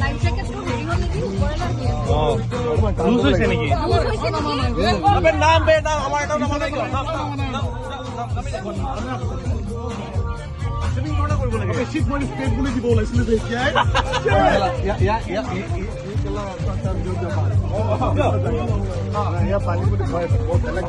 Life জেকেটটো হেৰি হ'ল নেকি, ওপৰলৈ আহি আছে। লুজ হৈছে নেকি? লুজ হৈছে নেকি? নাম বে নাম আমাৰ এটা নাম নাই। ষ্টেপ বুলি দিব ওলাইছিলো যে এতিয়াই। পানী বুলি কয়, বৰ বেলেগ।